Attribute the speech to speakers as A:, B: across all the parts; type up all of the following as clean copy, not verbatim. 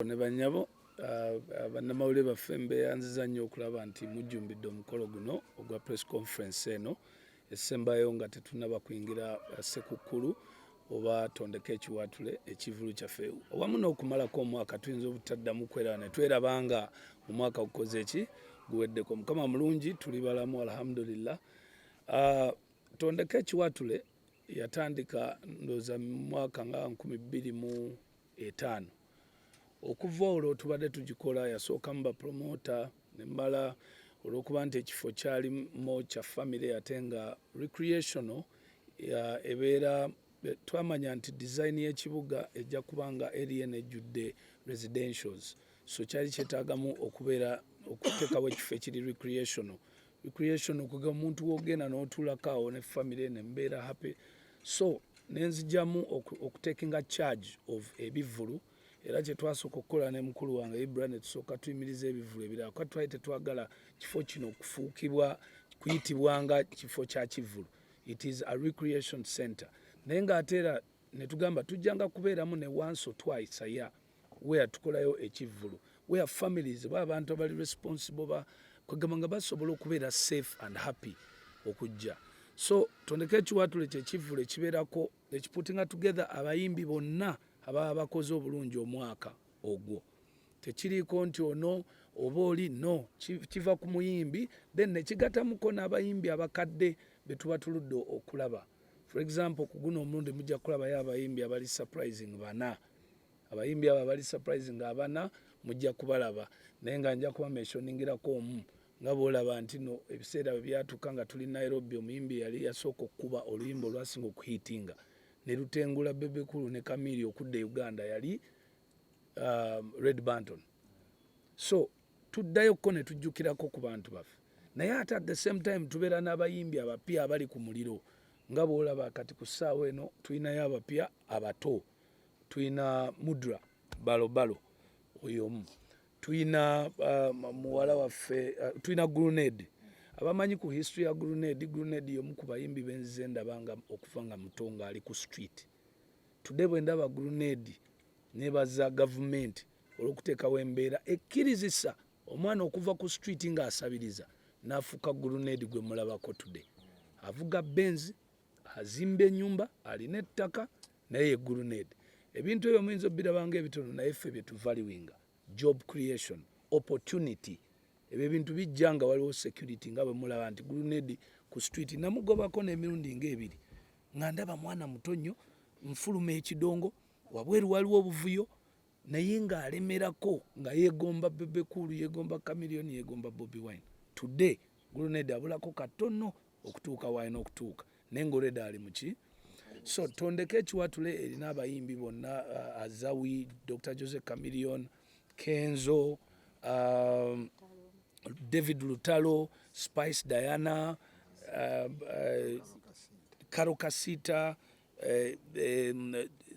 A: Ne bannyabo, bannamawulire baffe, mbeeyanziza nnyo okulaba nti mujjumbidde omukolo guno ogwa press conference eno esembayo nga tetunnaba kuyingira Ssekukkulu oba Tondeka Ekiwaatule, ekivulu kyaffe, wamu n'okumalako omwaka. Tuyinza obutaddamu kweraba ne tweraba nga omwaka gukoze eki guweddeko. Mukama mulungi, tuli balamu, alhamdulillah. Tondeka Ekiwaatule yatandika ndowooza mu mwaka nga 2005. Okuva olwo tubadde tugikola. Yasookamu bapromota nemmala olw'okuba nti ekifo kyalimu kya famire ate nga recreational ebeera. Twamanya nti design y'ekibuga ejja kuba nga area eno ejjudde residentials, so kyali kyetaagamu okubeera okuteekawo ekifo ekiri recreational. Recreational kuga omuntu wogenda n'otuulako awo ne famire nembeera happy. So nenzijjamu okutakinga charge of ebivvulu, era kyetwasooka okukola ne mukulu wange Ibra ne tusooka tuyimiriza ebivvulu ebirala, kuba twali tetwagala kifo kino kufuukibwa kuyitibwanga kifo kya kivvulu. It is a recreation center, naye ng'ate era ne tugamba tujjanga kubeeramu ne once or twice a year where tukolayo ekivvulu, where families oba abantu abali responsible ba kwegamba nga basobola okubeera safe and happy okujja. So Tondeka Ekiwaatule kyekivvulu ekibeerako ekiputinga together abayimbi bonna ababa bakoze obulungi omwaka ogwo. Tekiriiko nti ono oba oli, no, kiva ku muyimbi, then nekigatamuko n'abayimbi abakadde betuba tuludde okulaba. For example, ku guno omulundi mujja kulabayo abayimbi abali surprising bana. Abayimbi abo abali surprising abana mujja kubalaba, naye nga nja kuba mentioningirako omu. Nga bwolaba nti no ebiseera bwe byatuuka nga tuli Nairobi, omuyimbi yali yasooka okukuba oluyimba olwasinga okuhitinga ne lutengula Bebe Cool ne Chameleone okudda e Uganda yali Red Banton. So tuddayokko ne tujjukirako ku bantu baffe, naye ate at the same time tubeera n'abayimbi abapya abali ku muliro. Nga bwolaba kati ku ssaawa eno tulinayo abapya abato. Tulina Mudra Balobalo oyo omu, tulina muwala waffe, tulina Grenade. Abamanyi ku history ya Grenade, Grenade y'omu ku bayimbi benzize ndaba nga okuva nga muto ng'ali ku street. Today bwe ndaba Grenade, nebaza gavumenti olw'okuteekawo embeera ekkirizisa omwana okuva ku street ng'asabiriza n'afuuka Grenade gwe mulabako today. Avuga Benz, azimba ennyumba, alina ettaka, naye ye Grenade. Ebintu ebyo muyinza obiraba nga ebitono, naye ffe bye tuvaluinga: job creation, opportunity. Ebyo ebintu bijja nga waliwo security. Nga bwe mulaba nti Grenade ku street namugobako n'emirundi ng'ebiri nga ndaba mwana muto nnyo, nfuluma ekidongo, wabweru waliwo obuvuyo, naye ng'alemerako nga yeegomba Bebe Cool, yeegomba Chameleone, yeegomba Bobi Wine. Today Grenade abulako katono okutuuka waalina okutuuka, naye ng'already ali muki. So Tondeka Ekiwatule erina abayimbi bonna, Azawi, Dr Jose Chameleone, Kenzo, David Lutalo, Spice Diana, Karole Kasita,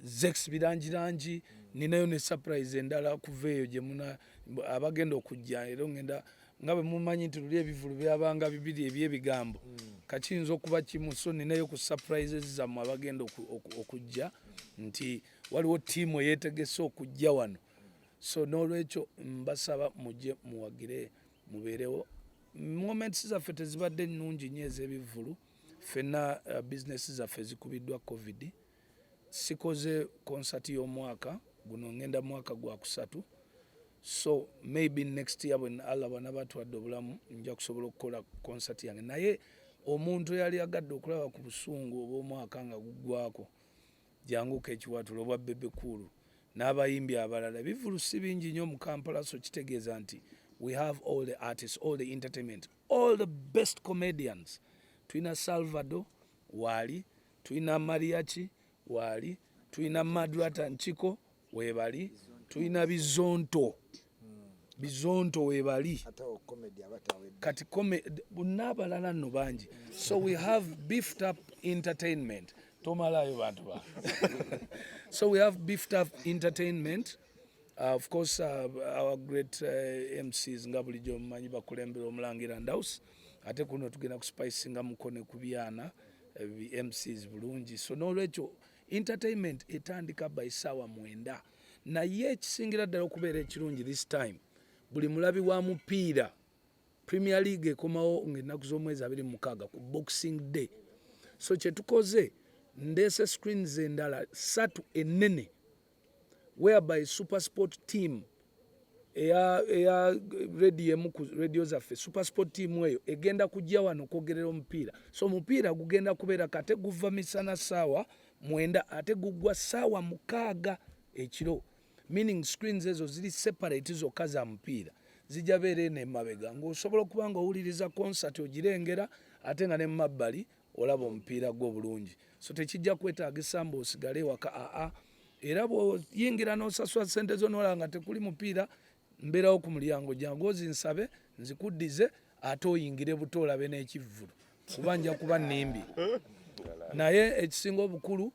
A: Zex Bilangilangi. Ninayo ne surprise endala kuva eyo gye muna abagenda okujja. Era ngenda nga bwe mumanyi nti luli ebivulu byabanga bibiri ebyebigambo, kakiyinza okuba kimu. So ninayo ku surprises zammwe abagenda okujja nti waliwo ttiimu eyeetegese okujja wano. So n'olwekyo mbasaba mujje muwagire, mubeerewo. Moments zaffe tezibadde nnungi nnyo ez'ebivvulu. Ffenna bizinesi zaffe zikubiddwa COVID. Sikoze konsati y'omwaka guno, ngenda mwaka gwa kusatu. So maybe next year, bwe Allah bw'anaaba atuwadde obulamu, nja kusobola okukola konsati yange. Naye omuntu eyali agadde okulaba ku busungu obw'omwaka nga guggwako, janguka Ekiwatule obwa Bebe Cool n'abayimbi abalala. Ebivvulu si bingi nnyo mu Kampala, so kitegeeza nti we have all the artists, all the entertainment, all the best comedians. Tulina Salvador waali, tulina Mariachi waali, tulina Madrata Nkiko weebali, tulina Bizonto, Bizonto weebali.
B: Ate awo comedy abatawedde.
A: Kati bonna abalala nno bangi. So we have beefed up entertainment. Tomalayo bantu ba. So we have beefed up entertainment. Of course, our great MCs, nga bulijjo mumanyi, bakulembera omulangira Ndaus. Ate kuno tugenda kuspicinga mukone ku byana MCs bulungi. So n'olwekyo entertainment etandika by saawa 9. Naye ekisingira ddala okubeera ekirungi, this time buli mulabi wa mupiira, Premier League ekomawo ng'ennaku z'omwezi 26 ku Boxing Day. So kyetukoze, ndeese screens endala ssatu ennene, whereby Super Sport team eya radio, emu ku radio zaffe, Super Sport team eyo egenda kujja wano okwogerera omupiira. So omupiira gugenda kubeera kate guva misana saawa 9, ate guggwa saawa 6 ekiro, meaning screens ezo ziri separate, zokka za mupiira. Zijja beera eno emabega ng'osobola okuba nga owuliriza concert ogirengera, ate nga ne mumabbali olaba omupiira gwo bulungi. So tekijja kwetaagisa mbu osigale ewaka, aa. Era bw'oyingira n'osasula sente zo nolaba nga tekuli mupiira, mbeerawo ku mulyango, jangu ozinsabe nzikuddize, ate oyingire buto olabe n'ekivvulu, kuba nja kuba nnimbi. Naye ekisinga obukulu,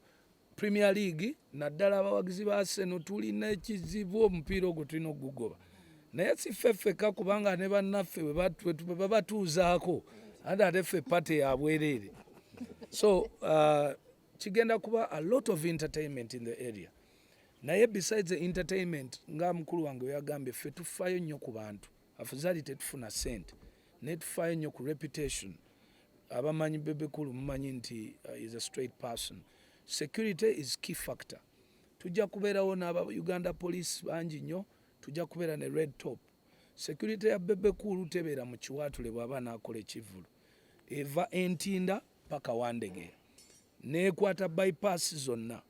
A: Premier League, naddala abawagizi ba Arsenal, tulina ekizibu. Omupiira ogwo tulina okugugoba, naye si ffe ffekka, kubanga ne bannaffe bwe babatuuzaako, ate ffe party ya bwereere. So kigenda kuba a lot of entertainment in the area. Naye besides the entertainment, nga mukulu wange weyagambye, ffe tufaayo nnyo ku bantu. Afuzaali tetufuna sente, naye tufaayo nnyo ku reputation. Abamanyi Bebe Cool mumanyi nti is a straight person. Security is key factor. Tujja kubeerawo n'aba Uganda Police bangi nnyo, tujja kubeera ne red top. Security ya Bebe Cool tebeera mu Kiwaatule. Bw'aba n'akola ekivvulu, eva Entinda paka Wandegeya, neekwata bypass zonna,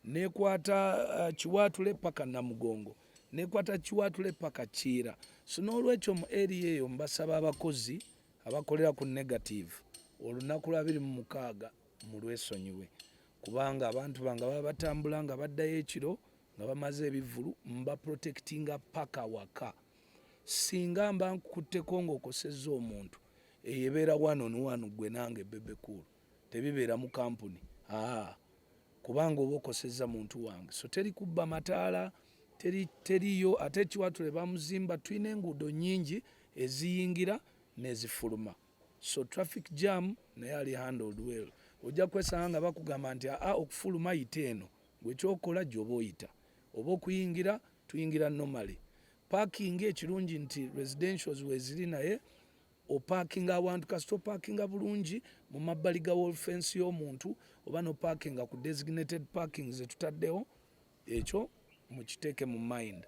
A: nekwata Kiwaatule paka Namugongo, nekwata Kiwaatule paka Kiira. So n'olwekyo mu area eyo mbasaba abakozi abakolera ku negative, olunaku lwa 26 mulwesonyiwe, kubanga abantu bange baba batambula nga baddayo ekiro nga bamaze ebivvulu, mba protectinga paka waka. Singa mba nkukutteko ng'okosezza omuntu, eyo ebeera one on one, gwe nange Bebe Cool, tebibeera mu kampuni, aa, kubanga oba okosezza muntu wange. So teri kubba mataala, teri, teriyo. Ate Kiwatule bamuzimba, tulina enguudo nnyingi eziyingira n'ezifuluma, so traffic jam naye ali handled well. Ojja kwesanga nga bakugamba nti aa, okufuluma yita eno, gwe kyokola gy'oba oyita, oba okuyingira tuyingira normally. Parking, ekirungi nti residentials weziri, naye opaakinga awantu, kasita opaakinga bulungi mu mabbali ga wall fence y'omuntu, oba nopaakinga ku designated parking zetutaddewo, ekyo mukiteeke mu mind.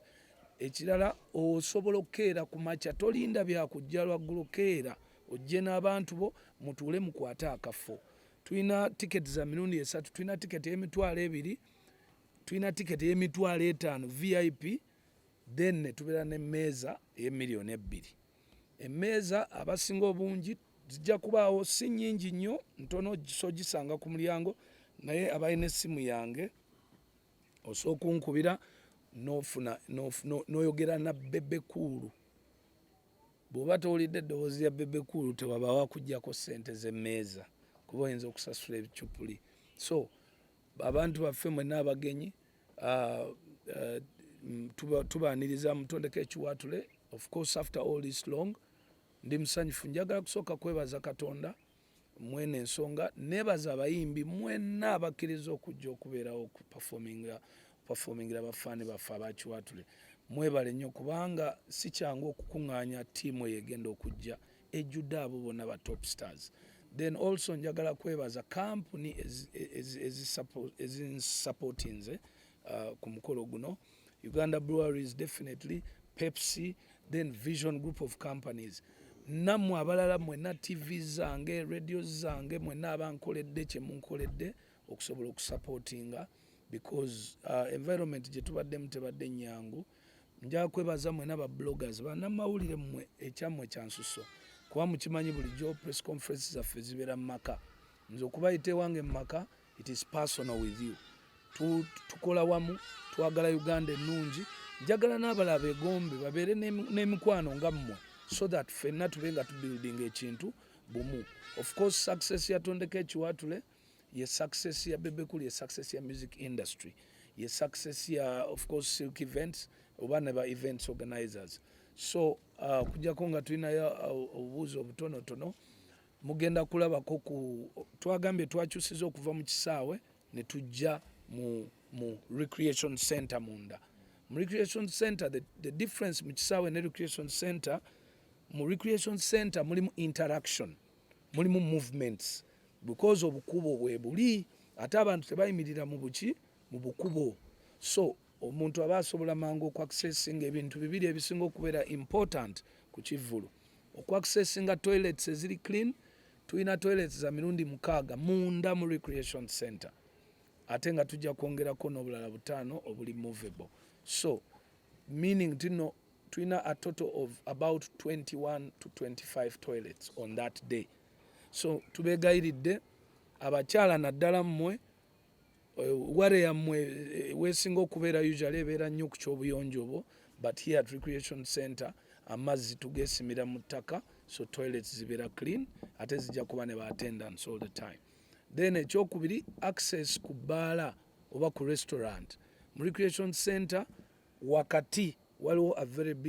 A: Ekirala, osobola okukeera ku makya, tolinda byakujja lwaggulo, keera ojje n'abantu bo mutuule mukwate akafo. Tulina tiketi za mirundi esatu. Tulina tiketi ey'emitwalo 20, tulina tiketi ey'emitwalo 50 VIP, then ne tubeera n'emmeeza ey'emiliyoni 2. Emmeeza abasinga obungi zijja kubaawo, si nnyingi nnyo, ntono, so gisanga ku mulyango. Naye abalina essimu yange, osobola okunkubira n'ofuna n'oyogera na Bebe Cool. Bw'oba towulidde eddoboozi lya Bebe Cool, tewabaawo akuggyako ssente z'emmeeza, kuba oyinza okusasula ebicupuli. So abantu baffe mwenna abagenyi, tubaaniriza mutondeko Ekiwaatule. Of course, after all this long, ndi musanyufu. Njagala kusooka kwebaza Katonda mwene ensonga, nebaza abayimbi mwenna abakkiriza okujja okubeerawo okuperformingira bafaani baffe abakiwatule. Mwebale nnyo, kubanga si kyangu okukuŋŋaanya ttiimu eyo egenda okujja ejjudde abo bonna ba top stars. Then also njagala kwebaza kampuni ezinsupportinze ku mukolo guno: Uganda Breweries, definitely Pepsi, then Vision Group of Companies, nammwe abalala mwenna, TV zange, radio zange, mwenna abankoledde kyemunkoledde okusobola okusupportinga, because environment gye tubaddemu tebadde nnyangu. Njagala kwebaza mwenna ba bloggers, bannamawulire mmwe, ekyammwe kyansuso, kuba mukimanyi bulijjo press conference zaffe zibeera mu maka. Nze okubayita ewange mu maka, it is personal with you. Tukola wamu, twagala Uganda ennungi. Njagala n'abalala begombe babeere n'emikwano nga mmwe, so that ffenna tube nga tubuilding ekintu bumu. Of course, success yatondeka Ekiwatule ye success ya Bebe Cool, ye success ya music industry, ye success ya, of course, Silk Events oba ne ba events organizers. So okujjako nga tulinayo obubuuzo obutonotono, mugenda kulabako ku twagambye twakyusiza okuva mu kisaawe ne tujja mu recreation center munda. Mu recreation center, the difference mu kisaawe ne recreation center, mu recreation center mulimu interaction, mulimu movements, because obukubo bwe buli, ate abantu tebayimirira mu buki, mu bukubo. So omuntu aba asobola mangu okuaccessinga ebintu bibiri ebisinga okubeera important ku kivvulu: okuaccessinga toilets eziri clean. Tulina toilets za mirundi 6 munda mu recreation center, ate nga tujja kwongerako n'obulala butaano obuli movable. So meaning nti no tulina a total of about 21 to 25 toilets on that day. So tubeegayiridde, abakyala naddala mmwe, worry yammwe weesinga okubeera usually ebeera nnyo ku kyobuyonjo obwo, but here at recreation center amazzi tugeesimira mu ttaka, so toilets zibeera clean, ate zijja kuba ne ba attendants all the time. Then ekyokubiri, access ku bbaala oba ku restaurant. Mu recreation center wakati waliwo a very big